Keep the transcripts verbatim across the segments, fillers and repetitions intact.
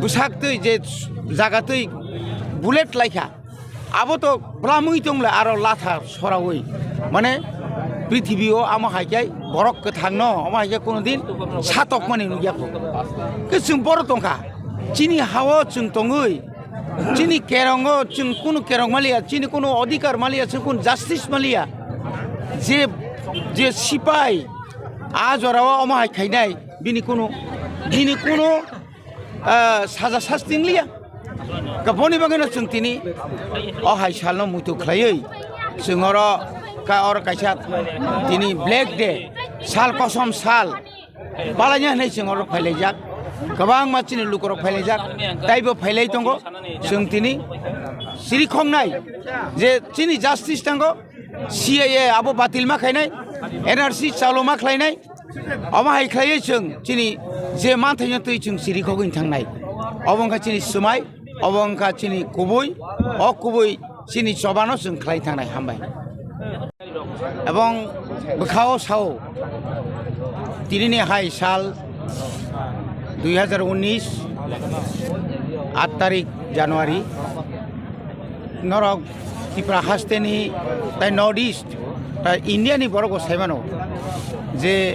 bwsak twi je jaga twi bullet laikha, abo to bwlamwi tongle aro latha sorawi, mane prithibi o amo hai khe borok kwthang no amo hai khe kono din satokmani nukya kho. Khe chwng boro tongkha, chini hao chwng tongwi, chini kerongo chwng kunu kerong maliya, chini kunu odhikar maliya, chwng kunu justice maliya, je je sipai a jorao omo hai khainai, bini kunu bini kunu ah, saja sasting liya. Kaboni bagwino chwng tini o hai salno muitu khlaiwi chwng oro ka oro kaisa tini Black Day, sal kosom sal palaina hwnwi chwng oro phailaijak. Kwbangma chini lukurok phailaijak, taibo phailai tongo. Chwng tini siri khongnai je chini justice tango, C A A abo batil ma khainai, N R C chalo ma khlainai, omo hai khlaiwi chwng chini je manthaino twi chwng siri khogwi thangnai. Obo wngkha chini swmai, obo wngkha chini kubui, o kubui chini chobano chwng khlai thangnai. Hambai. Ebong bwkhao sao, tinini hai sal dui hazar unis, aat tarik January, norok Tripura hasteni tai North East, tai India ni borok bo sai mano je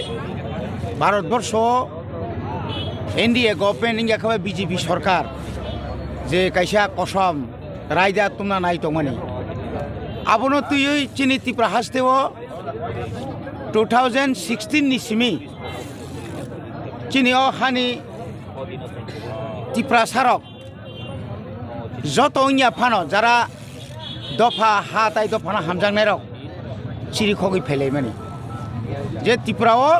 Bharat borsho N D A government wngya khe B J P sarkar je kaisa kosom raida tumna nai tongmani. Abono twiwi chini Tripura hasteo two thousand sixteen ni simi chini o hani Tiprasarok joto wngya phano jara dopha ha tai dophano hamjaknairok chiri khogwi phailaimani. Je Tripura o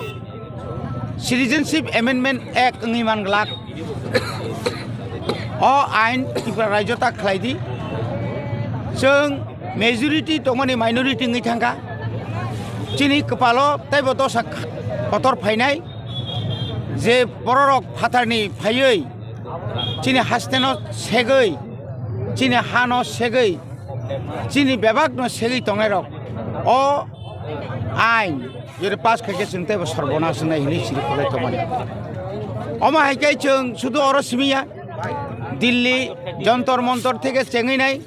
Citizenship Amendment Act wngwi man glak, o ain Tripura rajyo ta khlai di. Chwng majority tongmani minority wngwi thangkha. Chini kwpalo teibo dosa kotor phainai je bororok phatharni phaiwi chini hasteno segwi, chini hano segwi, chini bebakno segwi tongnairok o ain jodi pass khaikhe chwng teibo sorbonas wngnai hinwi chiri khulai tongmani. Omo hai khe chwng sudu oro simiya, Delhi Jantar Mantar theke chengwi nai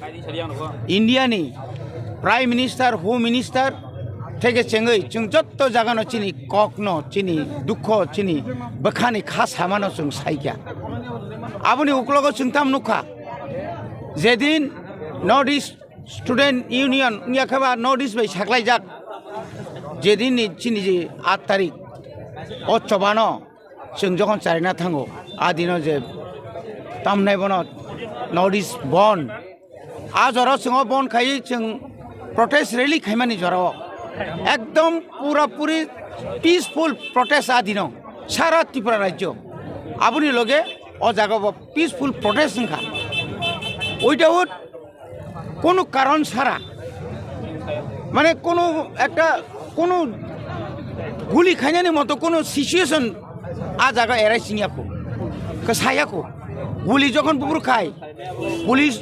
India ni Prime Minister, Home Minister theke chengwi chwng jotto jagano chini kokno, chini dukho, chini bwkhani kha samano chwng saikha. Aboni uklogo chwng tam nukha, jedin North East Student Union wngya khe ba North East bai saklaijak, jedin ni chini je aat tarik o chobano chwng jokhon charina thango, a dino je tamnai bono North East bon, a jora chwng o bon khaiwi chwng protest rally khaimani jorao ekdom pura puri peaceful protest a dino sara Tripura rajyo. Aboni loge o jaga bo peaceful protest wngkha, without কোনো কারণ ছাড়া, মানে কোনো একটা কোনো গুলি খাইনানি মতো কোনো সিচুয়েশন আ জায়গা এরাই সিংয়াকো, সায়াকো, গুলি যখন বুবুর খায়, পুলিশ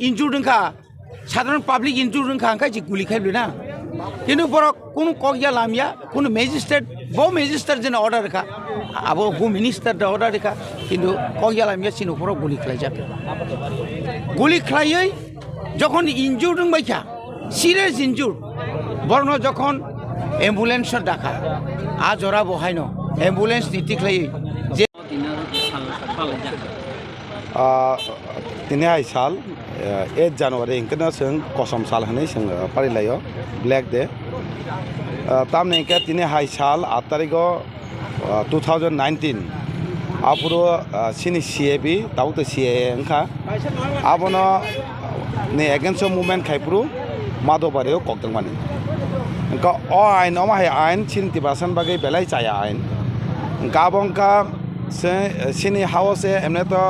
ইনজুর্ড হংখা, সাধারণ পাবলিক ইনজুর্ড হংখা, হংখাই যে গুলি খাইবে না। কিন্তু বড় কোনো কগিয়া লামিয়া, কোনো ম্যাজিস্ট্রেট, বউ ম্যাজিস্ট্রেট যেন অর্ডার রেখা, আবো হু মিনিস্টার অর্ডার রেখা, কিন্তু কগিয়া লামিয়া সিন উপরও গুলি খেলাইজাক। গুলি খেলাইই যখন ইনজুর্ড হংবাইখা, সিরিয়াস ইনজুর্ড, বরনো যখন অ্যাম্বুলেন্স ডাকা, আ জরা বহাইনো অ্যাম্বুলেন্স নীতি খেলাই যে Ah, tini hai sal, eh, eight January hingke no chwng kosom sal hinui chwng, eh, parilaio, Black Day. Ah, tamni hingke tini hai sal aat tarigo, ah, two thousand nineteen, aphuru, ah, chini C A B, tabuk tei C A A wngkha. Abono ni against o movement khaiphuru Madhobari o kokdwngmani. Hingke o ain, omo hai ain chini Tiprasa ni bagwi belai chaya ain. Hingke abo wngkha se, chini ha o se emne to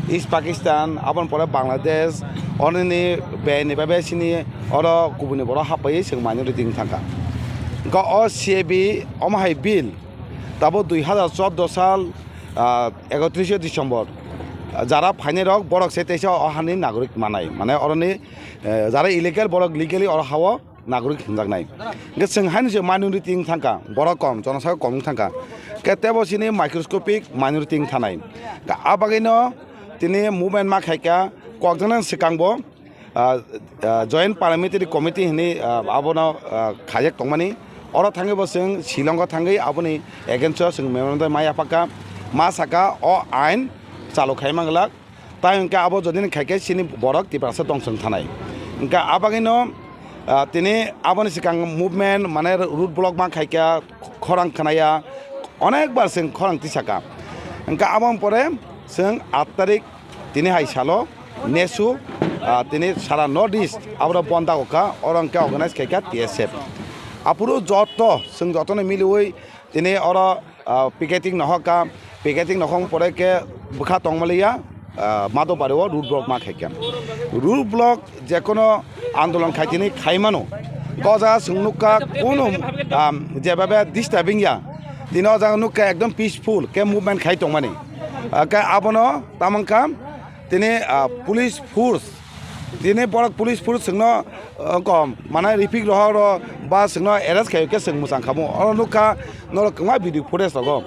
East Pakistan, aboni pore Bangladesh, onini beni bai bai chini oro kubuni borok hapaiwi chwng minority wng thangkha. Hingke o C A B omo hai bill tabuk dui hazar chordo sal, ah, ekotrishe December, jara phainai rok borok se teisa o hani nagorik manai, mane oroni, eh, jara illegal borok legally oro ha o nagorik hinjaknai. Hingke chwng haino se minority wng thangkha, borok kom, jonosangha kom wng thangkha. Hingke tebo chini microscopic minority wng thanai. Hingke a bagwino Tini movement ma khaikha, kokjaknani swkangbo, ah, ah, Joint Parliamentary Committee hwnwi, ah, abono, ah, khaijak tongmani. Oro thangwi bo chwng Shillongo thangwi aboni against o chwng memorandum ma yaphakha, ma sakha o ain chalu khai manglak. Tai hwnkhe abo jodi ni khaikhe chini borok Tiprasa tong chwng thanai. Hwnkhe abagwino, ah, tini aboni swkang movement mane road block ma khaikha, khorang khnaya, onek bar chwng khorang tisakha. Hwnkhe aboni pore chwng aat tarik tini hai salo nesu, ah, tini sara North East aboro bon dagokha, oro hwnkhe organize khaikha T S F. Aphuru joto chwng jotono miliwi tini oro, ah, picketing nohokha, picketing nohong pore khe bwkha tongmaliya, ah, Madhobari o road block ma khaikha. Road block jekono andolon khaitini khaimano, o jaga chwng nukha kunu, ah, jebabe disturbing ya, tini o jaga nukha ekdom peaceful khe movement khai tongmani. Ah, khe abono tamangkha tini, ah, police force, tini borok police force chwngno, ah, kom, mane, rifik rohoro ba chwngno arrest khaio khe chwng mwchang khamu. Oro nukha norok kwbangma video footage rogo.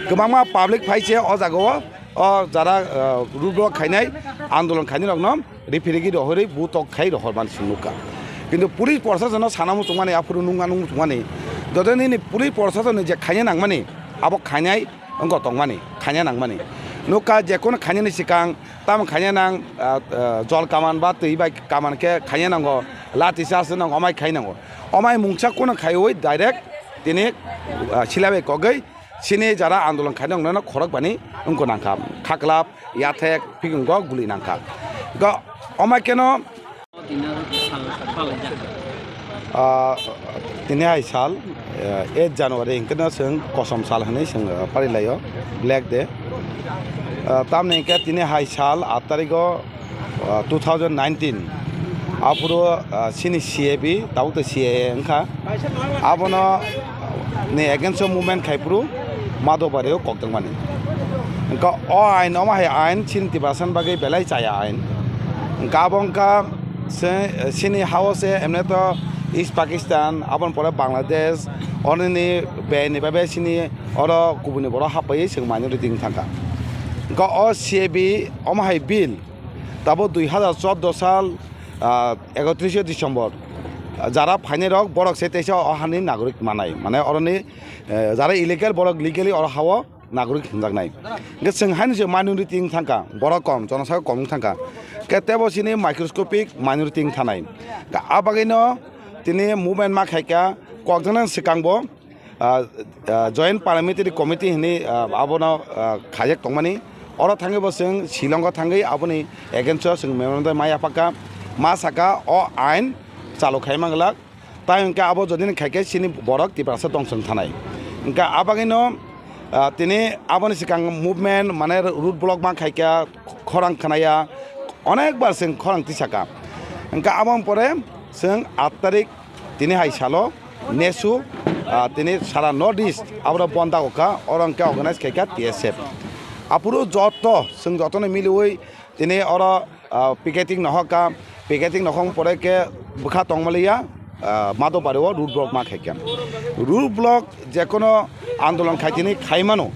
Kwbangma public phai se o jaga o, o jara, ah, road block khainai, andolon khainai rokno rifirigi rohorwi butok khai rohor man chwng nukha. Kintu police proshasonno sana muchungmani, aphuru nungma nung muchungmani. Joto nini police proshasonni je khaina nangmani, abo khainai wngkha tongmani, khaina nangmani. Nukha jekono khainani swkang tamo khaina nang, ah, ah, jol kaman ba twi bai kaman khe khaina nango, lati charge nango, omai khai nango. Omai mungsa kono khaiwi direct tini, ah, sila bai kogwi chini jara andolon khaina wngnano khorok bani wngkha nangkha. Khaklap, yathek, phikungo guli nangkha. Go omai keno Ah, tini hai sal, eh, eight January hwnkhe no chwng kosom sal hwnwi chwng, eh, parilaio, Black Day. Ah, tamni hwnkhe tini hai sal aat tarigo, ah, two thousand nineteen, aphuru, ah, chini C A B, tabuk tei C A A wngkha. Abono ni against o movement khai phuru Madhobari o kokjakmani. Wngkha o ain, omo hai ain chini Tiprasa ni bagwi belai chaya ain. Wngkha abo wngkha se, chini ha o se emne to East Pakistan, aboni pore Bangladesh, onini beni bai bai chini oro kubuni borok hapaiwi chwng minority wng thangkha. Wngkha o C A B omo hai bill tabuk dui hazar chordo sal, ah, ekotrishe December, jara phainai rok borok se teisa o hani nagorik manai, mane oroni, eh, jara illegal borok legally oro ha o nagorik hwnjaknai. Hwnkhe chwng haino se minority wng thangkha, borok kom, jonosangha kom wng thangkha. Khe tebo chini microscopic minority wng thanai. Khe a bagwino tini movement ma khaikha, kokjaknani swkangbo, ah, ah, Joint Parliamentary Committee hwnwi, ah, abono, ah, khaijak tongmani. Oro thangwi bo chwng Shillongo thangwi aboni against o chwng memorandum ma yaphakha, ma sakha o ain chalu khai manglak. Tai hwnkhe abo jodi ni khaikhe chini borok Tiprasa tong chwng thanai. Hwnkhe a bagwino, ah, tini aboni swkang movement mane road block ma khaikha, khorang khnaya, onek bar chwng khorang tisakha. Hwnkhe aboni pore chwng aat tarik tini hai salo nesu, ah, tini sara North East aboro bon dagokha, oro hwnkhe organize khaikha T S F. Aphuru joto chwng jotono miliwi tini oro, ah, picketing nohokha, picketing nohong pore khe bwkha tongmaliya, ah, Madhobari o road block ma khaikha. Road block jekono andolon khaitini khaimano,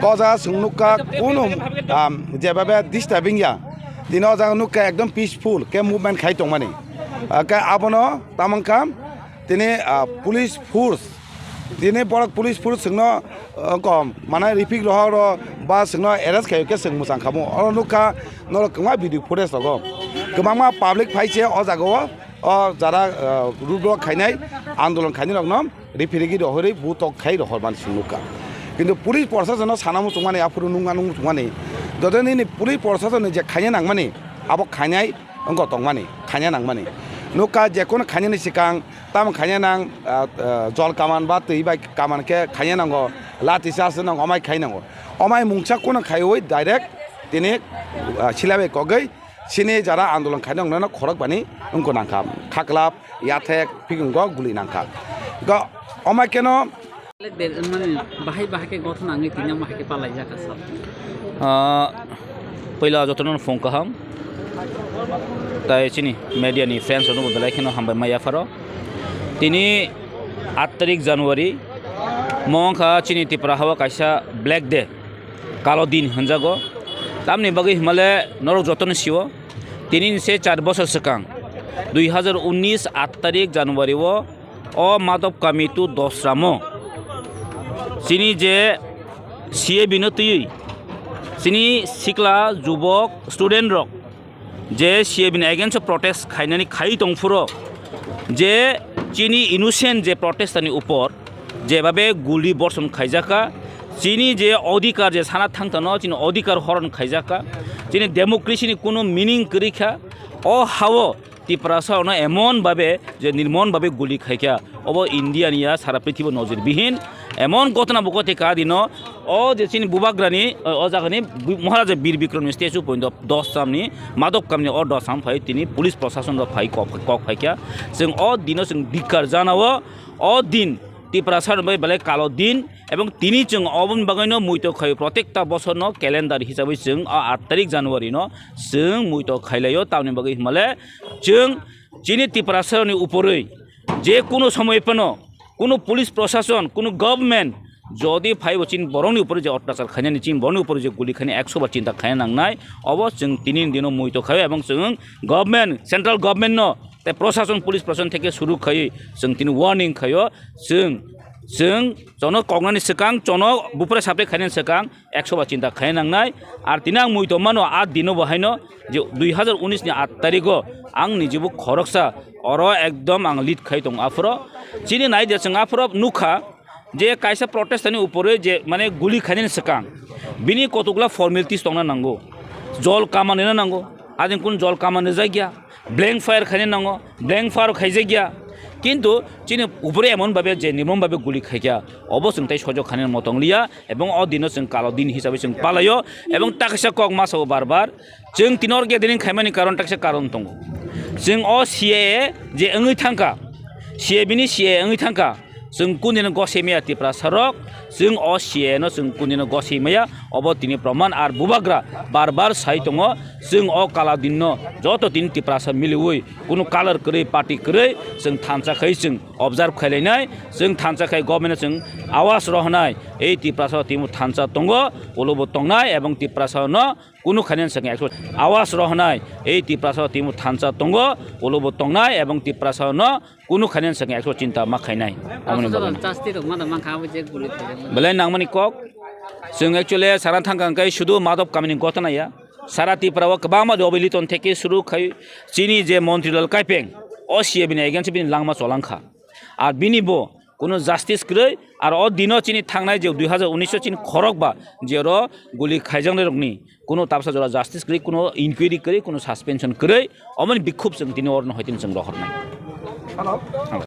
o jaga chwng nukha kunu, ah, jebabe disturbing ya, tini o jaga nukha ekdom peaceful khe movement khai tongmani. Ah, khe abono tamangkha tini, ah, police force, tini borok police force chwngno, ah, kom, mane rifik rohoro ba chwngno arrest khaio khe chwng mwchang khamu. Oro nukha norok kwbangma video footage rogo. Kwbangma public phai se o jaga o, o jara, ah, road block khainai, andolon khainai rokno rifirigi rohorwi butok khai rohor man chwng nukha. Kintu police proshasonno sana muchungmani, aphuru nungma nung muchungmani. Joto nini police proshasonni je khaina nangmani, abo khainai wngkha tongmani, khaina nangmani. Nukha jekono khainani swkang tamo khaina nang, ah, ah, jol kaman ba twi bai kaman khe khaina nango, lati charge nango, omai khai nango. Omai mungsa kono khaiwi direct tini, ah, sila bai kogwi chini jara andolon khaina wngnano khorok bani wngkha nangkha. Khaklap, yathek, phikungo guli nangkha. Go omai keno Black Day, mane, bahai bahai khe gothon nangwi tini omo hai khe palaijak kha sir. Ah, puila jotono phung kaham. Tai chini media ni friends rokno bo belai kheno hambai ma yapharo. Tini aat tarik January, mo wngkha chini Tripura hao kaisa Black Day, kalo din hwnjago. Tamni bagwi himale norok jotono sio, tini ni se char bosor swkang, dui hazar unnish aat tarik January o, o Madhop Kami tu Dosramo chini je C A B no twiwi chini sikla, jubok, student rok je C A B ni against o protest khainani khai tongphuru, je chini innocent je protester ni upor jebabe guli borson khaijaka, chini je odhikar je sana thangtano chini odhikar horon khaijaka, chini democracy ni kunu meaning kwrwi kha. O hao Tiprasa no emon babe je nirmon babe guli khaikha, obo India ni ya, sara prithibo nojir bihin emon gotna bo goti ka dino. O je chini bubagrani, o, o jagani bu-, Maharaja Bir Bikram ni statue point dos samni, Madhop Kami ni o dos sam phai tini police prosason rok phai kok, kok phaikha. Chwng o dino chwng dikar jana o, o din Tiprasa rok bai belai kalo din, ebong tini chwng oboni bagwi no muito khaio, protekta bosor no calendar hisabai chwng o aat tarik January no chwng muito khailaio. Tamni bagwi himale chwng chini Tiprasa rok ni uporwi je kuno somoy phano kuno police prosason, kuno government jodi phaibo chini borokni upor je otyachar khainani, chini borokni upor je guli khainani ekso bar chinta khaina nangnai. Obo chwng tini ni dino muito khaio ebong chwng government, central government no tei prosason, police prosason theke suru khaiwi chwng tini warning khaio. Chwng, chwng chono koknani swkang, chono bupre sapre khainani swkang ekso bar chinta khaina nangnai. Ar tini ang muito mano a dino bo haino je dui hazar unis ni aat tarigo ang nijibo khoroksa oro ekdom ang lead khai tongo aphuro. Chini nai de chwng aphuro nukha je kaisa protester ni upore je mane guli khainani swkang bini kotokla formalities tongna nango, jol kamanina nango, adin kun jol kamanijak ya, blank fire khaina nango, blank fire khaijak ya, kintu chini upore emon babe je nimon babe guli khaikha, obo chwng tai sojok khainani motong liya. Ebong o dino chwng kalo din hisabe chwng palaio. Ebong takisa kok masa o bar bar chwng tini or gathering khaimani karon takisa karon tongo. Chwng o C A A je wngwi thangkha, C A B ni C A A wngwi thangkha, chwng kundino gosai maya Tiprasa rok, chwng o C A A no chwng kundino gosai maya, obo tini proman. Ar bubagra bar bar sai tongo, chwng o kala din no joto tini Tiprasa miliwi kunu color kwrwi, party kwrwi chwng thansa khai chwng observe khailainai, chwng thansa khai government no chwng awas rohonai. Ei Tiprasa o timo thansa tongo, ulo bo tongnai ebong Tiprasa no kunu khainani swkang ekso awas rohonai. Ei Tiprasa o timo thansa tongo, ulo bo tongnai ebong Tiprasa no kunu khainani swkang ekso chinta ma khainai. Aboni bagwi. Jasti rok ma da mankha abo je guli khaijaknai. Belai nangmani kok. Chwng actually sana thangkha hwnkhe sudu Madhop Kami ni gotona ya. Sara Tripura o kwbangma Robi Liton theke suru khai chini je Montri Lal Kaipeng o C A B ni against bini langma cholangkha. Ar bini bo kuno justice kwrwi, ar o dino chini thangnai je dui hazar unis o chini khorokba je oro guli khaijaknai rokni kuno tabsa jora justice kwrwi, kuno inquiry kwrwi, kuno suspension kwrwi, omoni bikhub chwng tini orno hoitini chwng rohornai.